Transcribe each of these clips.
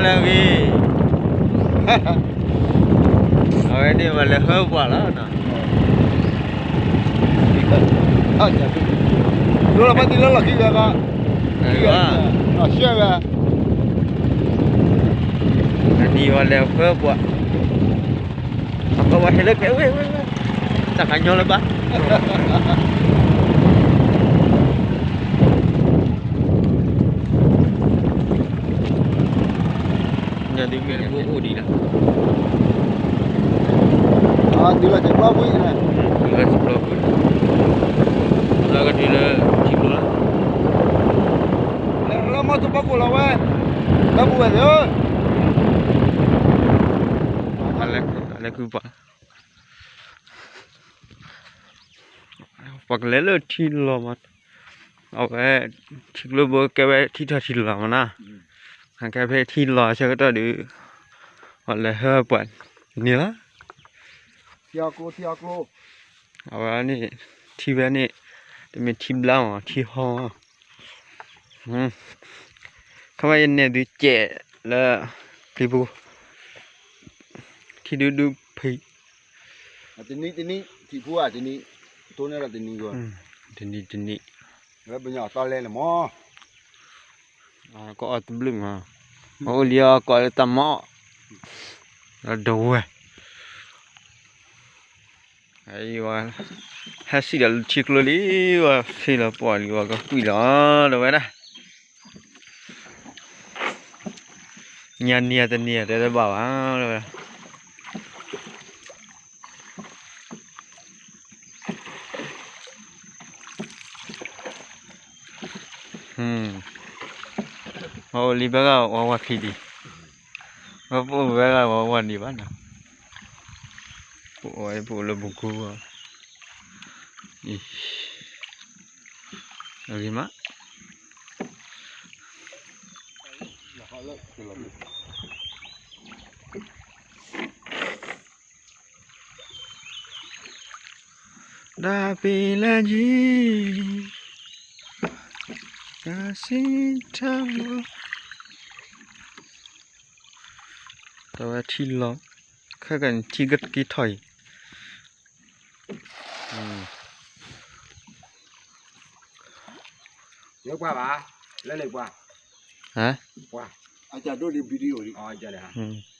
လၢဂ့ၤ, အဝဲန့ၣ်ဝဲလဲၤဟၢပှၤလီၤနီၤ, ဒိလီၤဘၣ်တံၢ်လၢလီၢ်ခံဝဲဘၣ်, အနံၤဝဲလဲၤဟၢပှၤ, အကဝဲဟဲလၢကဲဝဲဝဲဝဲ, တၢ်ခါညီလၢၤဘၣ်. ညါဒုးမ့ၢ်အိၣ်ဒံးလီၤ, တုၤလီၤစံးပျီပူၤ, တုၤလီၤစံးပျီပူၤ, လၢကတုၤလၢထံကျိလီၤ, လၢမီၢ်တဘီကိၣ်လီၤဝဲ, လၢပူၤဝဲသ့ၣ်ဧၢ, လဲၤကုပှၤ ပှၤကလဲၤလၢထံလီၤမး, အဝဲ ထံကျိဘိကဲဝဲထံထီၣ်ထံလီၤမးနီၤ, ကဲဖဲထံလီၤဆၢကတီၢ်ဒုး, ပှၤလဲၤဟၢပှၤန့ၣ်လီၤ, အဝဲန့ၣ် ထံဝဲန့ၣ် တမ့ၢ်ထံဘျါမး ထံဟီ, ခီမ့ၢ်ယနဲၣ်ဒုးကဲးလၢ ပျံၤပူၤ, ထံဒူဒူဖံး တနံၤတနံၤ ထံဖိဧါ တနံၤ, တိၢ်န့ၢ်ဒီးတနံၤ, တနံၤတနံၤ, လၢပညီတီလဲလၢမး, ကအီၣ်တဘျုးမး, အအိၣ်လံအီၤကိးလၢတၢ်မီၢ်, ဒီးဝဲ ဟဲစံၣ်ဒီးလၢထံကျိလံ, ဝဲဖံးလီၤပှီၢ်လံ ဝဲကကွံာ်လီၤ, ဒီးဝဲဒၣ် ညါနံၤအတနံၤအတဲတဘၣ်ဘၣ်, ဒီးဝဲဒၣ် အိၣ်လံဖဲဂၤဝဲဝဲခံဒံး, ဝဲပအိၣ်ဖဲဂၤဝဲဝဲဒံးဘၣ်နီၤ, ပအိၣ်ဝဲပအိၣ်လၢပူၤကူ, အဂ့ၤမး ဒၣ်ပ့ၤလၢယံၤ, တၢ်စံးထါ, တဝဲထံလီၤ, ခဲကနံၣ်ထံကက့ၤထီၣ်အံၤ, လၢပှၤဘၣ်, လၢန့ၣ်ပှၤ, ဟါ, ပှၤ, အတၢ်ဒိၣ်ဒံး video ဒံး, အတၢ်ဒၣ် မ့ၢ်ဧါ.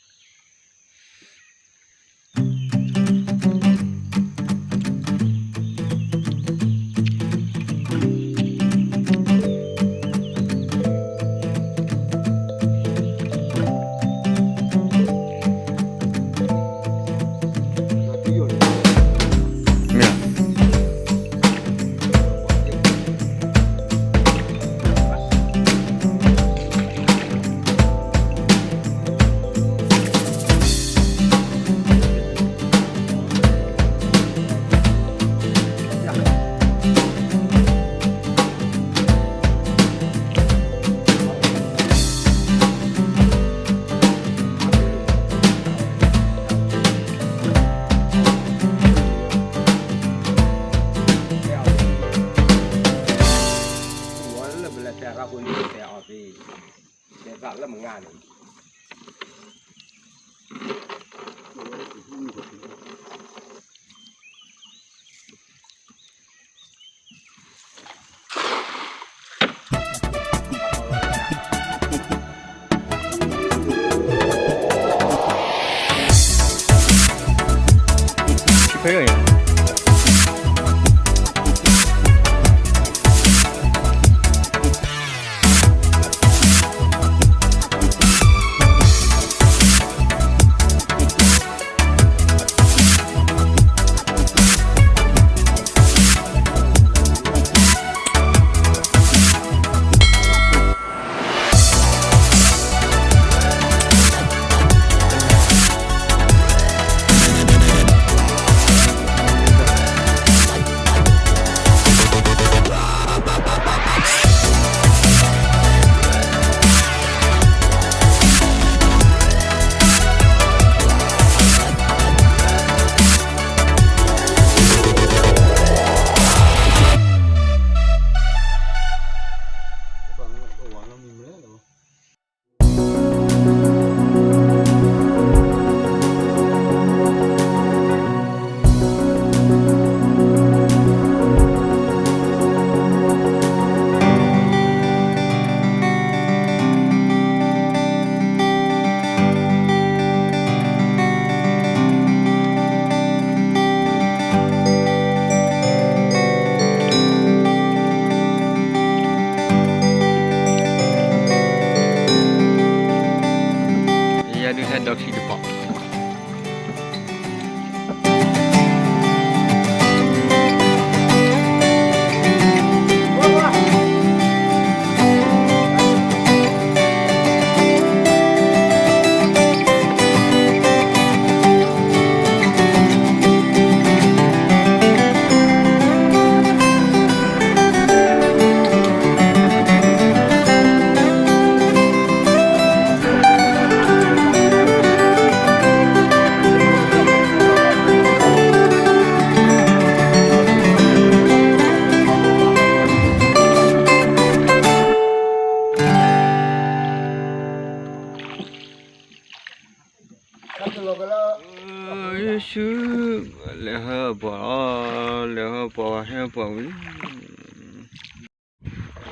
ပှၤဝံၤ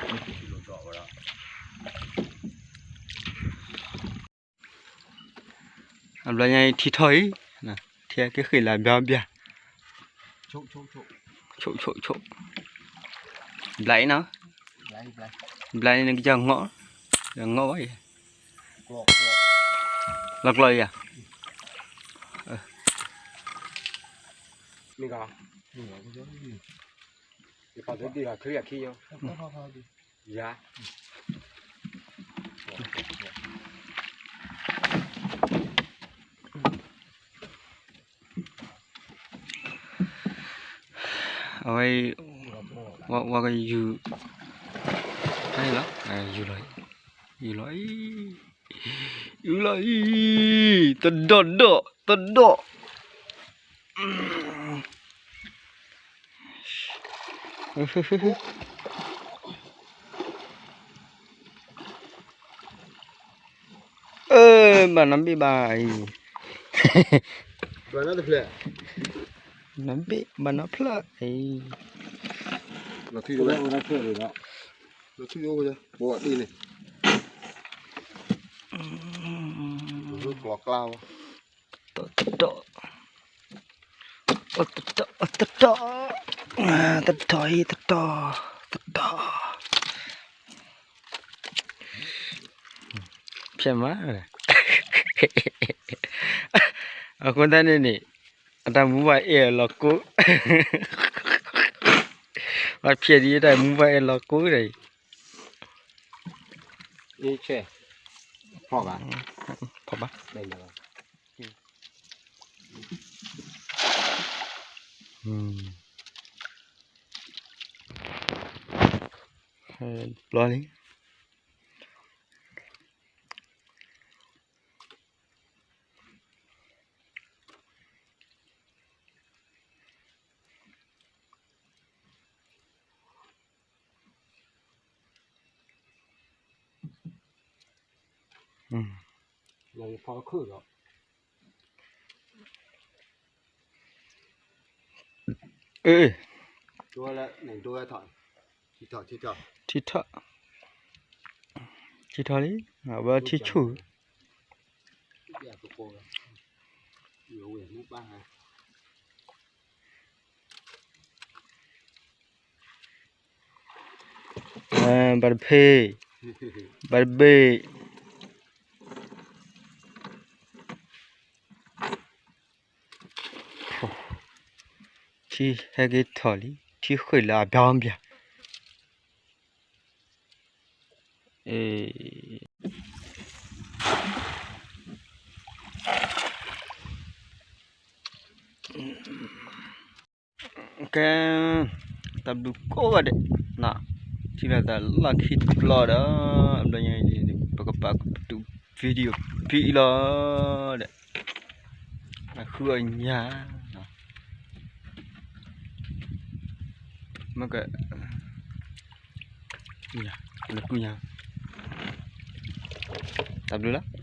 အဘျီညါအံၤထံထီၣ်အံၤ, ထံက့ၤဃ့ၢ်လၢအဘျီဘျီ, ဆိၣ်ဆိၣ်ဆိၣ်, ဘျီအံၤနီၤ, ဘျီန့ၣ်ကစၢ်ငီၢ်, ငီၢ်ဝဲအံၤ, လီၤကျီယၤ, ယပာ်သဒံးဂၤချံအခံယီၤ, ယၤ အဝဲ ဝဲကယူၤ, လီၤ, ယူၤလီၤအံၤ, ယူၤလီၤအံၤ, တဒီၣ်ဒီၣ်, တဒီၣ် အၢ ဘၣ်နီၢ်ဘ့ၣ်ဘၣ်အံၤ, ဘၣ်နီၢ်တဖျၢၣ်, နီၢ်ဘ့ၣ်ဘၣ်နီၢ်ဖျၢၣ်အံၤ, လီၤထွံၣ်အိၣ်ဝဲ, လီၤထွံၣ်အိၣ်ဝဲ, ပှၤဒ်န့ၣ်, ကျီၤကျါဝဲ, တတီၢ် တတီၢ် တတီၢ် တတီၢ်အံၤ တတီၢ် တတီၢ်, ဖျဲးမး, အဃိသတးန့ၣ်န့ၣ် အတၢ်မူဘၣ်အဲၣ်အလီၤကိး, ဘၣ်ဖျဲးဒ်အတၢ်မူဘၣ်အဲၣ်လီၤကိးဒီးအံၤ, ဖီၣ်ဘၣ်, ဖီၣ်ဘၣ်, ဘျီလံ. ထံထီၣ်, ထံထီၣ်လံ, အဝဲထံဆူၣ်, ဘၣ်တဖ့, ဘၣ်တဘ့ၣ်, ထံဟဲက့ၤထီၣ်လံ, ထံဃ့ၢ်လၢအဘျီဘျီ. ကဲ, တၢ်ဘျုးကိးဂၤဒဲး, ထံၣ်လိာ်သးလၢခံတဘျီဒီး, အဘျီညါအံၤ ပကပာ်ကပတုာ် video ဖဲအံၤလီၤဒီး, အဃုအညါ မ့ၢ်က, နကုၢ်ညါ, တၢ်ဘျုးလီၤ.